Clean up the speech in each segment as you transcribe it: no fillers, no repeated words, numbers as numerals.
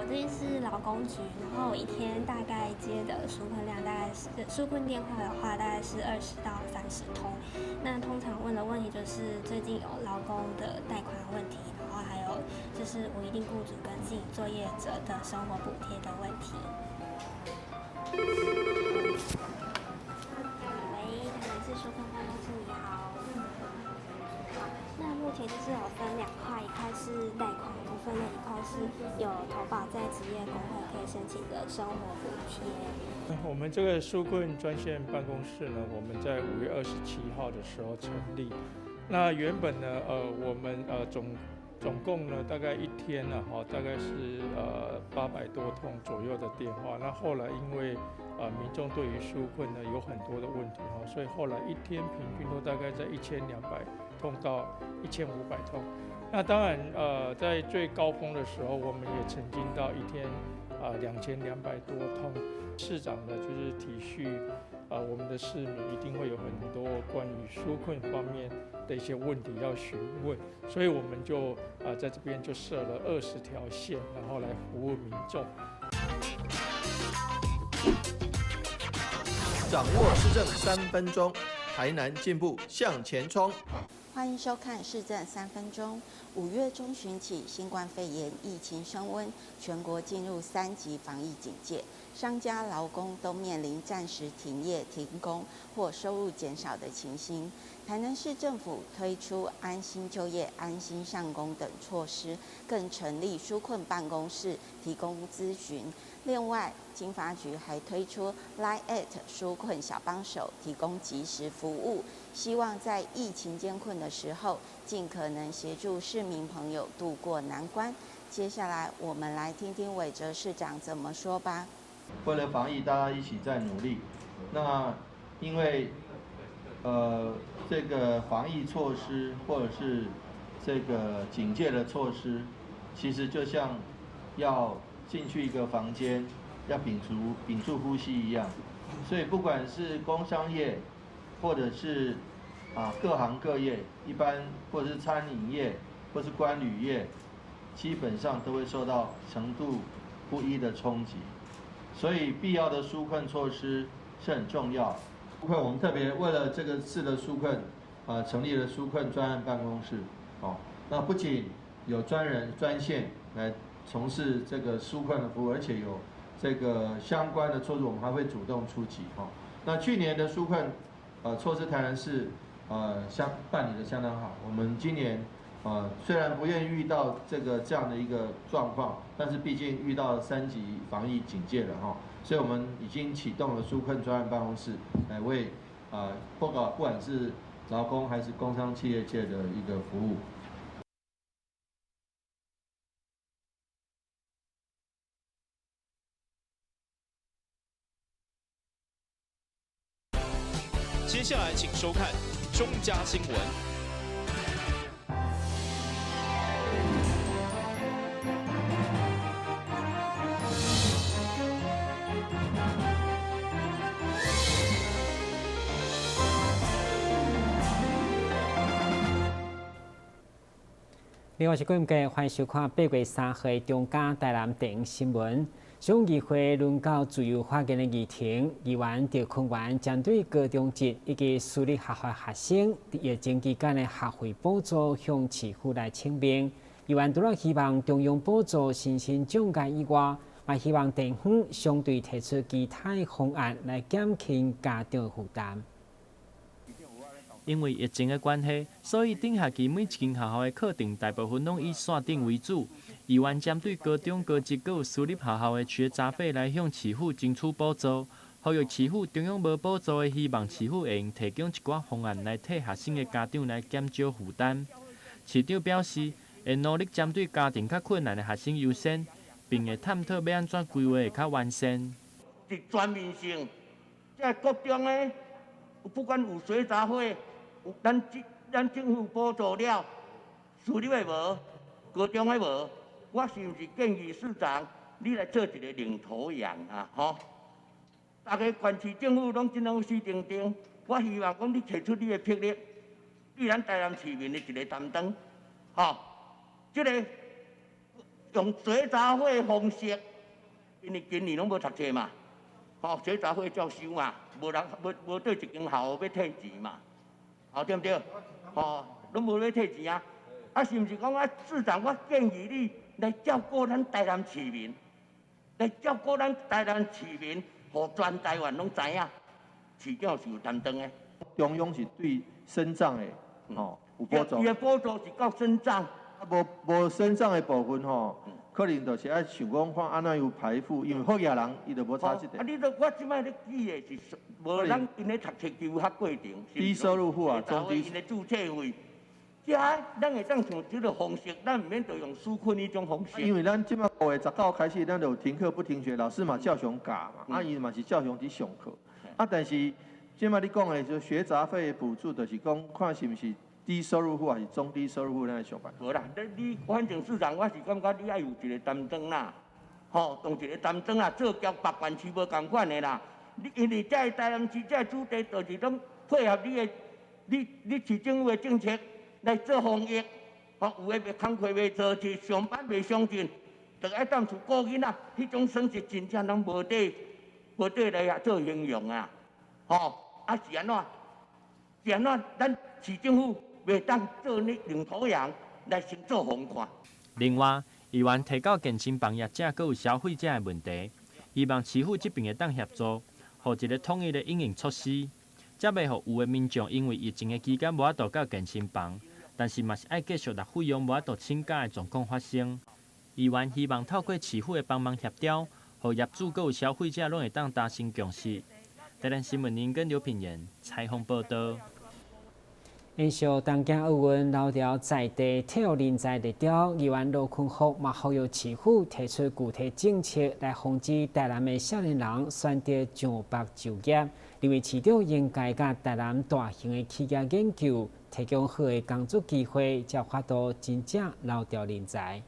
這邊是勞工局，然後我一天大概接的紓困量大概是紓困電話的話，大概是20到30通。那通常問的問題就是最近有勞工的貸款問題，然後還有就是無一定雇主跟自營作業者的生活補貼的問題。喂，台南市紓困辦公室，你好。那目前就是有分兩塊，一塊是貸款部分，那一塊是有投保在職業工會可以申請的生活補貼。我們這個紓困專線辦公室呢，我們在5月27號的時候成立。那原本呢，我們總共呢，大概一天呢，哈，大概是800多通左右的電話。那後來因為民眾對於紓困呢有很多的問題哈，所以後來一天平均都大概在1200通到1500通。那當然在最高峰的時候，我們也曾經到一天2200多通。市長呢就是體恤我們的市民一定會有很多關於紓困方面的一些問題要詢問，所以我們就在這邊就設了20條線，然後來服務民眾。掌握市政3分鐘，台南進步向前衝。歡迎收看市政三分鐘。5月中旬起，新冠肺炎疫情升溫，全國進入3級防疫警戒，商家、勞工都面臨暫時停業、停工或收入減少的情形。台南市政府推出安心就業、安心上工等措施，更成立紓困辦公室提供諮詢。另外，經發局還推出 Line@ 紓困小幫手，提供即時服務，希望在疫情艱困的時候，盡可能協助市民朋友渡過難關。接下來，我們來聽聽韋哲市長怎麼說吧。為了防疫，大家一起在努力。那因為這個防疫措施或者是這個警戒的措施，其實就像要進去一個房間，要屏住呼吸一樣。所以不管是工商業，或者是各行各業，一般或者是餐飲業，或是觀旅業，基本上都會受到程度不一的衝擊。所以必要的紓困措施是很重要。紓困我們特別為了這個次的紓困，成立了紓困專案辦公室。哦，那不僅有專人專線來從事這個紓困的服務，而且有這個相關的措施，我們還會主動出擊。哦，那去年的紓困，措施台南市，辦理得相當好。我們今年，雖然不願意遇到這樣的一個狀況，但是畢竟遇到3級防疫警戒了哈，所以我們已經啟動了紓困專案辦公室，來為不管是勞工還是工商企業界的一個服務。接下來請收看中嘉新聞。另外是今日歡迎收看8月3號的中嘉台南電影新聞。省議會輪到自由發言的議程，議員趙坤元針對高中職以及私立學校學生佇疫情期間的學費補助向市府來請命。議員除了希望中央補助身心障礙以外，嘛希望地方相對提出其他的方案來減輕家長負擔。因為疫情的關係，所以頂學期每一間學校的課程大部分攏以線頂為主。議員針對高中、高職閣有私立學校的學雜費來向市府爭取補助，呼籲市府中央無補助的，希望市府會用提供一寡方案來替學生的家長來減少負擔。市長表示，會努力針對家庭較困難的學生優先，並會探討欲按怎規劃會較完善。佇全面性，這國中的，不管有學雜費。咱政府補助了，私立的無，高中的無，我是毋是建議市長，你來做一個領頭羊啊？吼！大家縣市政府攏這樣死定定，我希望講你提出你的魄力，對咱台南市民的一個擔當，吼！這個用學雜費方式，因為今年攏無讀冊嘛，吼，學雜費照收嘛，無人無無對一間學校欲退錢嘛，吼，對毋對？吼，攏無欲退錢啊！啊，是毋是講啊？市長，我建議你來照顧咱台南市民，來照顧咱台南市民，予全台灣攏知影，市長是有擔當的。中央是對身障的，吼，有補助。伊的補助是到身障。啊，無無身障的部分吼，可能就是愛想講看按怎有排付，因為好額人伊就無差這個。啊，你都我這擺咧記的是無咱𪜶咧讀冊求學過程。低收入戶啊，中低。𪜶的註冊費，這咱會當像這个方式，咱毋免著用紓困彼種方式。因為咱這擺5月19開始，咱就有停課不停學，老師嘛照常教嘛，啊伊嘛是照常佇上課。啊，但是這擺你講的就學雜費補助，就是講看是毋是低收入戶還是中低收入戶，咱來想辦法。無啦，你你反正市長，我是感覺你愛有一个擔當啦，吼，用一个擔當啦，做交別縣市無仝款的啦。你因為這个台南市這个主題，就是攏配合你的，你你市政府的政策來做防疫，吼，有的袂工課袂做，是上班袂上進，就愛踮厝顧囡仔，彼種損失真正攏無得無得來遐做形容啊，吼，啊是按怎？是按怎？咱市政府袂當做你領頭羊來先做防範。另外，議員提到健身房業者閣有消費者的問題，希望市府這邊會當協助，予一个統一的因應措施，才袂予有的民眾因為疫情的期間無法度到健身房，但是嘛是愛繼續納費用無法度請假的狀況發生。議員希望透過市府的幫忙協調，予業主閣有消費者攏會當達成共識。台南新聞林跟劉品言採訪報導。延續東京奧運留調在地體育人才熱潮，議員羅坤福嘛呼籲市府提出具體政策來防止台南的少年人選擇上北就業，認為市長應該佮台南大型的企業研究，提供好的工作機會，才有法度真正留著人才。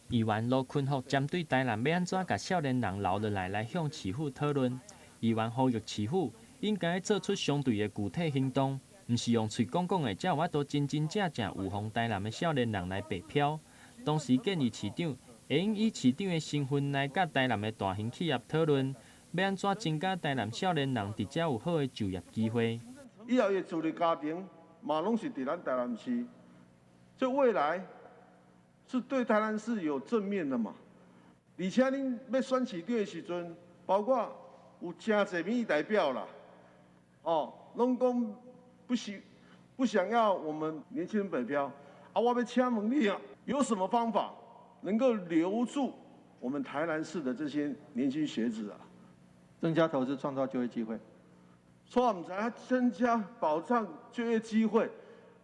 議員羅坤福針對台南欲按怎共少年人留落來，來向市府討論。議員呼籲市府應該做出相對的具體行動。毋是用喙講講的，才有法度真真正正預防台南的少年人來北漂。同時建議市長會用以市長的身份來佮台南的大型企業討論，欲按怎增加台南少年人佇遮有好的就業機會。以後伊組的家庭嘛攏是佇咱台南市，這未來是對台南市有正面的嘛？而且恁欲選市長的時陣，包括有誠濟民意代表啦，哦，攏講不想要我們年輕人北漂，啊！我欲請問你啊，有什麼方法能夠留住我們台南市的這些年輕學子啊？增加投資，創造就業機會。說毋知增加保障就業機會，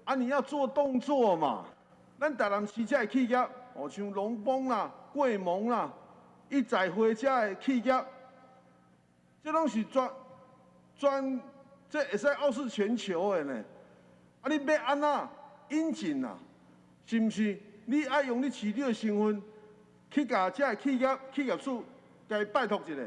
啊！你要做動作嘛？咱台南市這的企業，哦，像龍豐啦、貴蒙啦、一載輝這的企業，這攏是專專。這會使傲視全球的呢？啊，你欲按怎引進啊？是毋是？你愛用你市長的身份去共這个企業、企業主共伊拜託一下。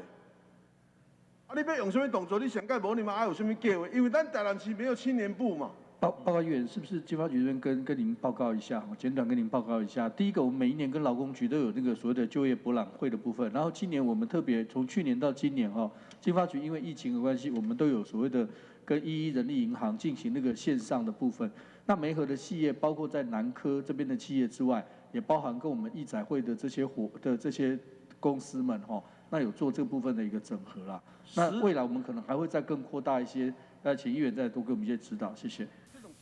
啊，你欲用啥物動作？你上蓋無你嘛愛有啥物計劃？因為咱台南市沒有青年部嘛。報告議員，是不是經發局這邊跟您報告一下？我簡短跟您報告一下。第一個，我們每一年跟勞工局都有那個所謂的就業博覽會的部分。然後今年我們特別從去年到今年哈，經發局因為疫情的關係，我們都有所謂的跟一一人力銀行進行那個線上的部分。那媒合的企業包括在南科這邊的企業之外，也包含跟我們藝載會的這些夥的這些公司們哈，那有做這部分的一個整合啦。那未來我們可能還會再更擴大一些，那請議員再多給我們一些指導，謝謝。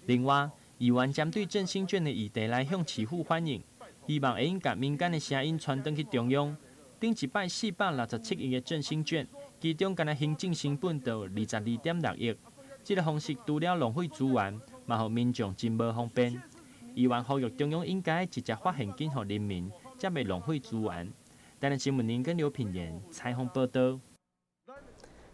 另外，議員針對振興券的議題來向市府反映，希望會用共民間的聲音傳轉去中央。頂一擺467億的振興券，其中干焦行政成本就22.6億。這个方式除了浪費資源，嘛予民眾真無方便。議員呼籲中央應該直接發現金予人民，才袂浪費資源。台南新聞林跟劉品言採訪報導。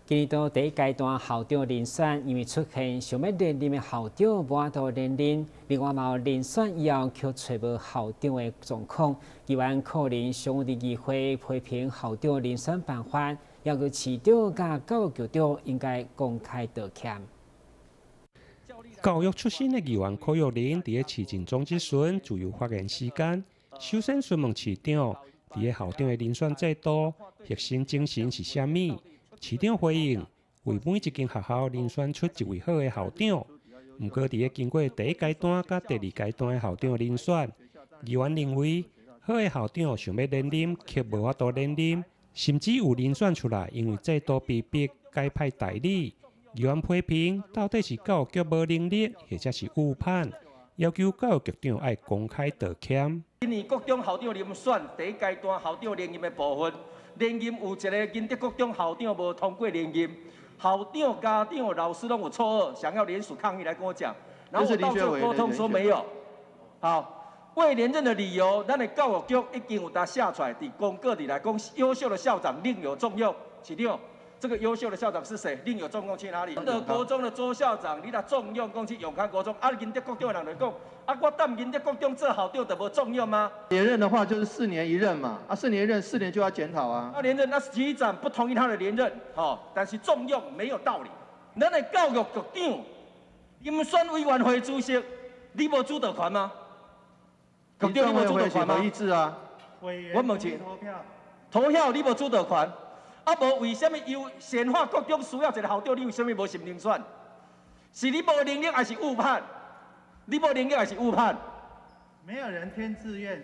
今年度第一階段校長遴選，因為出現想欲連任的校長無法度連任，另外嘛有遴選以後卻揣無校長的狀況，議員可能上佇議會批評校長遴選辦法，要求市長佮教育局長應該公開道歉。教育出身的議員柯玉玲，佇咧市政總質詢自由發言時間，首先詢問市長，佇个校長的遴選制度核心精神是啥物？市長回應：為每一間學校遴選出一位好的校長。毋過，佇个經過第一階段佮第二階段的校長遴選，議員認為好的校長想欲連任，卻無法度連任，甚至有遴選出來，因為制度被迫改派代理。議員批評，到底是教育局無能力，或者是誤判，要求教育局長愛公開道歉。今年國中校長遴選第一階段校長連任的部分，連任有一个仁德國中校長無通過連任，校長、家長、老師攏有錯愕，想要聯署抗議來跟我講，然後我到最後溝通說沒有。好，未連任的理由，咱的教育局已經有共寫出來，佇公告裡來講，優秀的校長另有重用，市長。這個優秀的校長是誰？另有重用去哪裡？仁德國中的周校長，你若重用講去永康國中，啊，仁德國中的人就講，啊，我踮仁德國中做校長就無重用嗎？連任的話就是四年一任嘛，啊，四年一任，四年就要檢討啊。啊，連任，那局長不同意他的連任，吼，但是重用沒有道理。咱的教育局長，遴選委員會主席，你無主導權嗎？局長你無主導權嗎？意志啊。我問你，投票你無主導權？啊，無為啥物由善化國中需要一个校長？你為啥物無心遴選？是你無能力，還是誤判？你無能力還是誤判？沒有人填志願。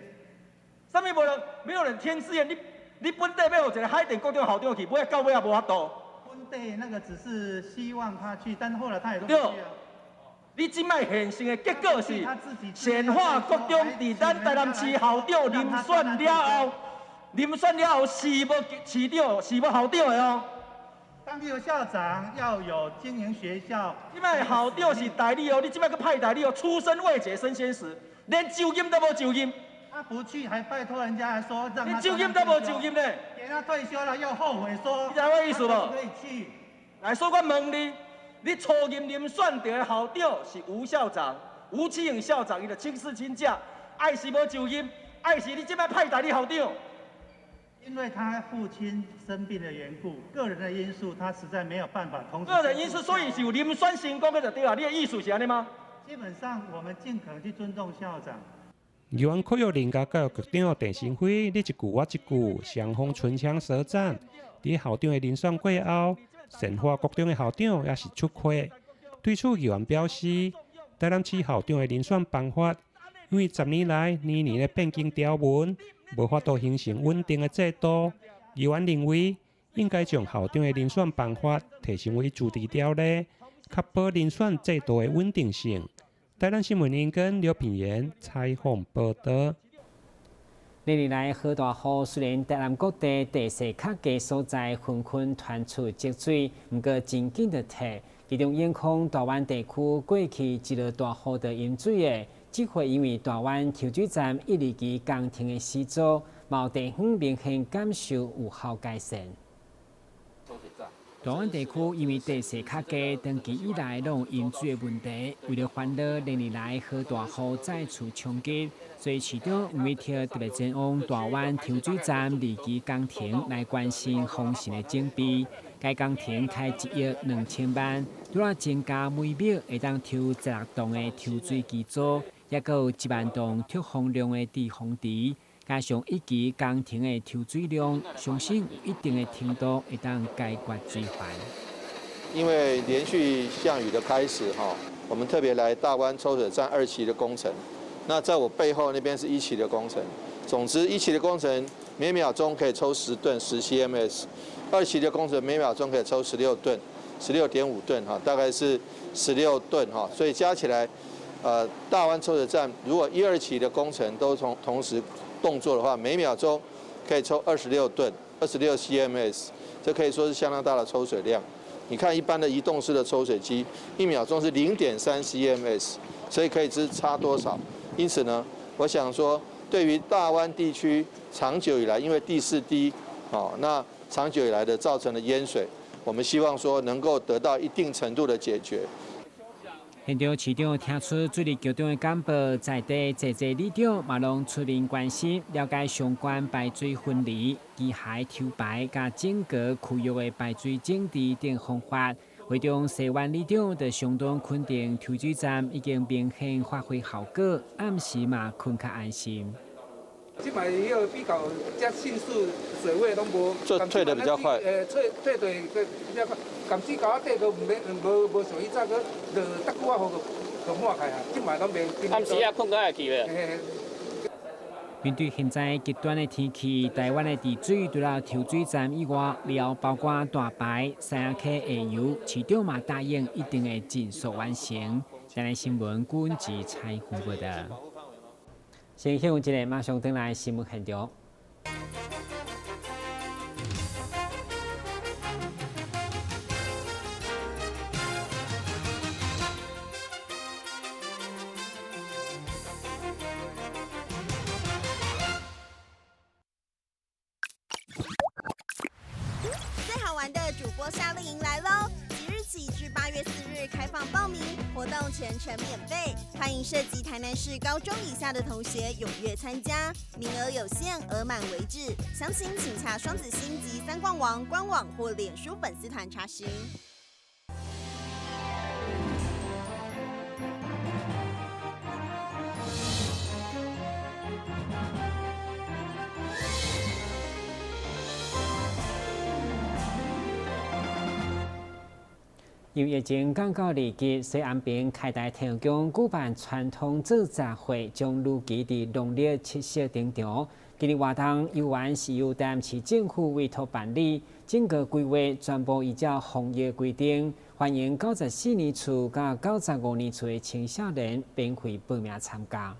啥物無人？沒有人填志願？你本地欲予一个海淀國中校長去，尾仔到尾也無法度。本地那個只是希望他去，但後來他也都不去啊。你這擺現成的結果是，善化國中佇咱台南市校長遴選了後。遴選了後是無市長，是無校長的哦。當地的校長要有經營學校。這擺校長是代理哦，你這擺閣派代理哦，出生未捷身先死，連就任都無就任。他不去，還拜託人家來說讓他。你就任都無就任呢？給他退休了又後悔說。你知我意思無？可以去。來，所以我問你，你初任遴選著的校長是吳校長、吳啟穎校長，伊就請事請假，愛是無就任，愛是你這擺派代理校長。因為他父親生病的緣故，個人的因素，他實在沒有辦法同時。個人因素，所以是有遴選成功的就對啊。你的意思是按呢嗎？基本上，我們盡可能去尊重校長。議員柯玉玲佮教育局長鄭新輝，你一句我一句，雙方唇槍舌戰。佇校長的遴選過後，善化國中的校長也是出缺。對此，議員表示，台南市校長的遴選辦法，因為10年來年年咧變更條文。無法度形成穩定的制度。議員認為，應該將校長的遴選辦法提升為自治條例，確保遴選制度的穩定性。台南新聞跟劉品言採訪報導。連日來落大雨，雖然台南各地地勢較低所在紛紛傳出積水，毋過真緊就退。其中永康大灣地區過去一落大雨就淹水的。這回因為大灣抽水站一、二期工程的施作，某地方明顯感受有效改善。大灣地區因為地勢較低，長期以來攏有淹水的問題。為了煩惱連日來落大雨再次衝擊，所以市長吳維特特別前往大灣抽水站二期工程來關心防汛的準備。該工程開1億2千萬，除了增加每秒會當抽16噸的抽水機組，抑閣有1萬噸蓄洪量的滯洪池，加上一期工程的抽水量，相信有一定的程度會當解決水患。因為連續降雨的開始，哈，我們特別來大灣抽水站二期的工程。那在我背後那邊是一期的工程。總之，一期的工程每秒鐘可以抽10噸10 CMS，二期的工程每秒鐘可以抽16噸，16.5噸哈，大概是16噸哈，所以加起來。大灣抽水站如果一、二期的工程都從同時動作的話，每秒鐘可以抽26噸，26 CMS，這可以說是相當大的抽水量。你看一般的移動式的抽水機，一秒鐘是0.3 CMS，所以可以知差多少。因此呢，我想說，對於大灣地區長久以來，因為地勢低，哦，那長久以來的造成的淹水，我們希望說能夠得到一定程度的解決。現場市長聽出水利局長的簡報，在地濟濟里長嘛攏出面關心，了解相關排水分離、機械抽排佮整個區域的排水整治等方法。會中西灣里長就相當肯定抽水站已經明顯發揮效果，暗時嘛睏較安心。這擺迄個比較遮迅速，水位攏無，退得比較快。退退比較快，含水溝仔底都毋免，無無像以早閣落逐久仔雨就滿開啊，這擺攏袂。暗時啊，睏閣會去咧。面對現在極端的天氣，台灣的治水除了抽水站以外，了包括大排、三峽溪下游，市長嘛答應一定會盡速完成。台南新聞郭文吉採訪報導。先休一下，馬上轉來新聞現場。最好玩的主播夏令營來嘍！即日起至8月4日開放報名，活動全程免費，歡迎涉及台南市高中以下的同學踴躍參加，名額有限，額滿為止。詳情請洽雙子星及三冠王官網或臉書粉絲團查詢。由疫情降到2級，所以安平開台天后宮舉辦傳統做雜會，將如期佇農曆七夕登場。今年活動猶原是由台南市政府委託辦理，整個規劃全部依照防疫規定，歡迎94年次佮95年次的青少年免費報名參加。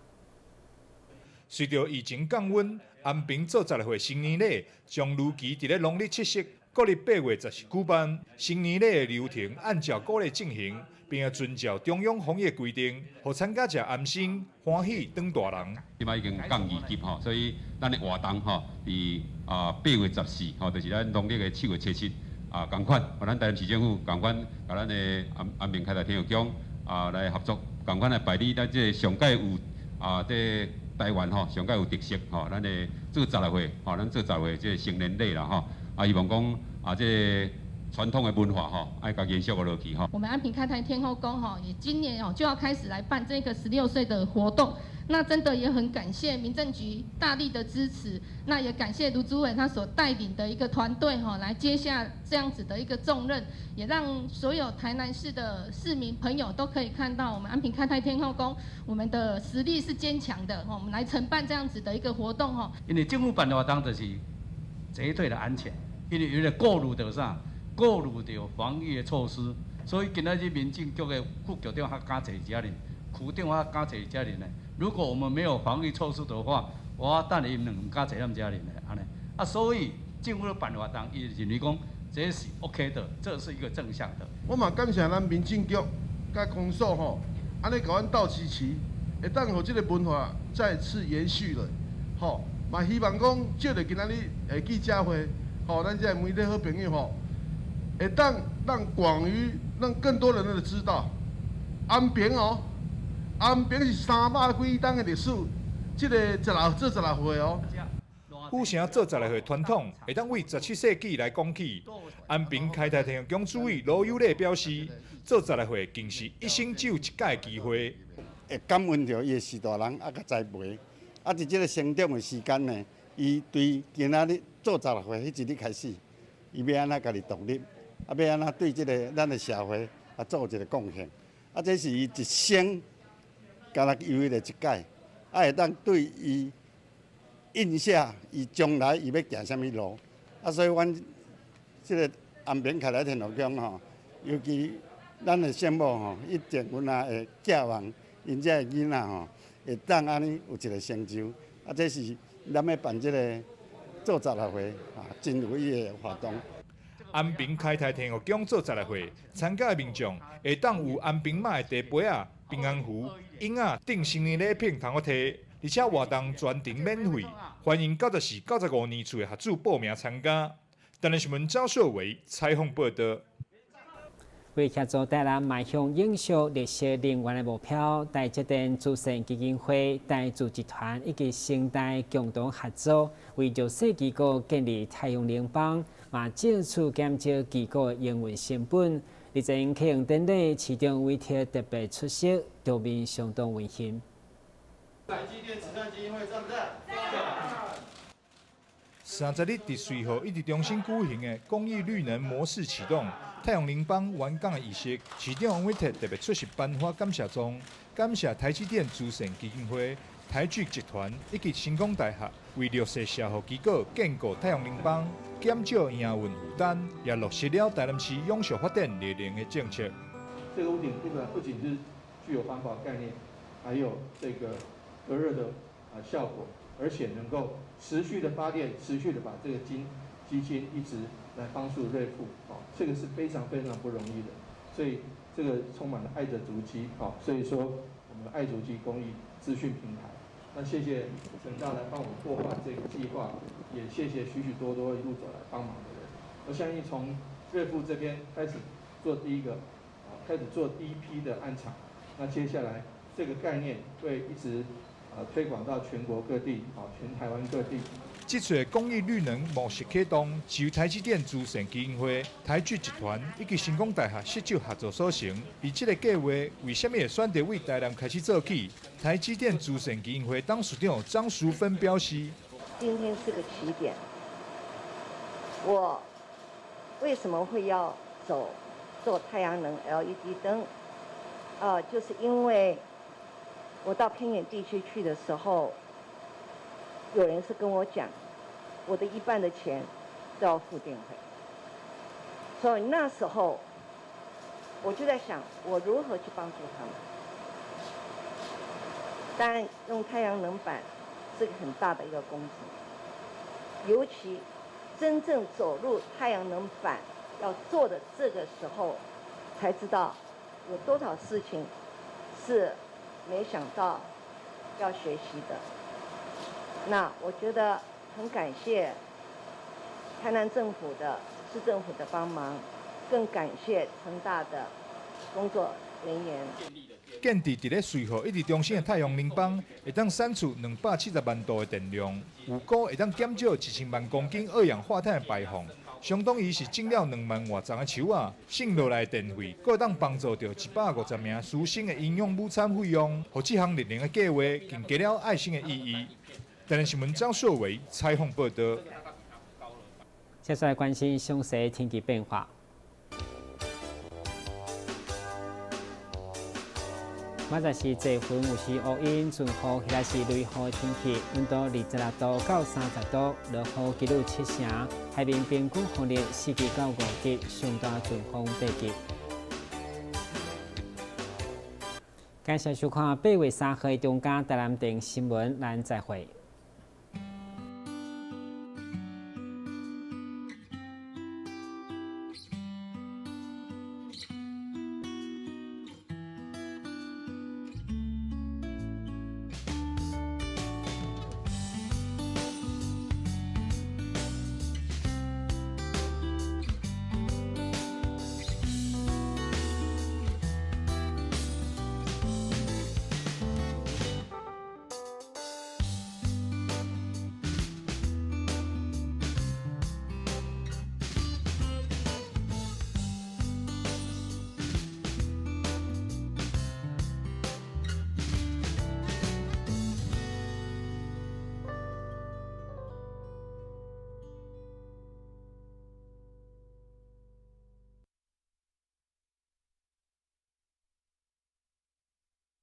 隨著疫情降溫，安平做雜會新年禮將如期佇咧農曆七夕。國曆8月14舉辦新年禮的流程，按照古禮進行，並遵照中央防疫規定，予參加者安心歡喜當大人。這擺已經降2級吼，所以咱的活動吼，佇8月14吼，就是咱農曆的7月7啊，仝款，咱台南市政府仝款，佮咱的安平開台天后宮啊來合作，仝款來辦理咱這個上蓋有啊，這個台灣吼上蓋有特色吼，咱的做雜會吼，咱做雜會這個成年禮啦吼。啊，希望講啊，這個傳統的文化吼，愛共延續落去吼。我們安平開台天后宮吼，也今年哦就要開始來辦這個16歲的活動。那真的也很感謝民政局大力的支持，那也感謝盧主委他所帶領的一個團隊吼，來接下這樣子的一個重任，也讓所有台南市的市民朋友都可以看到我們安平開泰天后宮，我們的實力是堅強的，我們來承辦這樣子的一個活動吼。因為政府辦的活動就是絕對的安全，因為有咧顧慮著啥？顧慮著防疫的措施，所以今仔日民政局的副局長較敢坐遮爾，區長較敢坐遮爾呢。如果我們沒有防疫措施的話，我等下𪜶兩毋敢坐咱遮爾呢，按呢。啊，所以政府咧辦活動，伊認為講這是 OK 的，這是一個正向的。我嘛感謝咱民政局佮公所吼，按呢共阮鬥支持，會當予這個文化再次延續落，吼。嘛希望講借著今仔日的記者會，吼，咱這個媒體好朋友吼，會當讓廣於讓更多人的知道，安平哦，安平是300幾冬的歷史，這個16做16歲哦。府城做16歲傳統，會當為17世紀來講起。安平開台天后宮主委羅有禮表示，做16歲更是一生只有一擺的機會。會感恩著伊的序大人啊，佮栽培。啊！佇這個成長的時間呢，伊對今仔日做16歲彼一日開始，伊欲按怎家己獨立，啊，欲按怎對這個咱的社會啊做一個貢獻，啊，這是伊一生敢若唯一的一擺，啊，會當對伊印下伊將來伊欲行啥物路，啊，所以阮這個安平開來天后宮吼，尤其咱的聖母吼，一定阮也會寄望𪜶這个囡仔吼。會當按呢有一個成就，啊，這是咱欲辦這個做16歲啊，真有意義的活動。安平開台天后宮做16歲，參加的民眾會當有安平媽的茶杯仔、平安符、椅仔等新年禮品通好提，而且活動全程免費，歡迎94、95年次的學子報名參加。台南新聞趙秀偉採訪報導。為協助台南邁向永續綠色能源的目標，台積電慈善基金會、台塑集團以及成大共同合作，為弱勢機構建立太陽能板，嘛借此減少機構的營運成本。日前啟用典禮，市長委託特別出席，場面相當溫馨。台積電慈善基金會讚不讚？30日佇瑞和一直中心舉行的公益綠能模式啟動太陽能板完工的儀式，市長王偉哲特別出席頒發感謝狀，感謝台積電慈善基金會、台聚集團以及成功大學為弱勢社福機構建構太陽能板，減少營運負擔，也落實了台南市永續發展綠能的政策。這個屋頂不僅是具有環保概念，還有這個隔熱的效果，而且能夠持續的發電，持續的把這個基金一直來幫助瑞富，這個是非常非常不容易的，所以這個充滿了愛的足跡，所以說我們愛足跡公益資訊平台，那謝謝成大來幫我們擘畫這個計劃，也謝謝許許多多一路走來幫忙的人。我相信從瑞富這邊開始做第一個，開始做第一批的案場，那接下來這個概念會一直推廣到全國各地，全台灣各地。這次公益綠能模式啟動，是由台積電慈善基金會、台聚集團以及成功大學攜手合作所成。而這個計劃為啥物會選擇為台南開始做起？台積電慈善基金會董事長張淑芬表示：今天是個起點，我為什麼會要走做太陽能 LED 燈？就是因為我到偏遠地區去的時候，有人是跟我講，我的一半的錢都要付電費，所以那時候我就在想，我如何去幫助他們。當然，用太陽能板是個很大的一個工程，尤其真正走入太陽能板要做的這個時候，才知道有多少事情是沒想到要學習的。那我覺得很感謝台南政府的市政府的幫忙，更感謝成大的工作人員。建置佇咧瑞和一直中心的太陽能板，會當產出270萬度的電量，預估會當減少1000萬公斤二氧化碳的排放，相當於是種了2萬外叢的樹仔，省落來的電費，閣會當幫助著150名師生的營養午餐費用，予這項綠能的計劃更加了愛心的意義。台南新聞張碩偉採訪報道。接下來關心詳細天氣變化。明仔是濟雲，有時烏雲，陣雨，或者是雷雨的天氣，溫度26度到30度，落雨幾率7成，海面平均風力4級到5級，上大陣風8級。感謝收看8月3號中間台南電新聞，咱再會。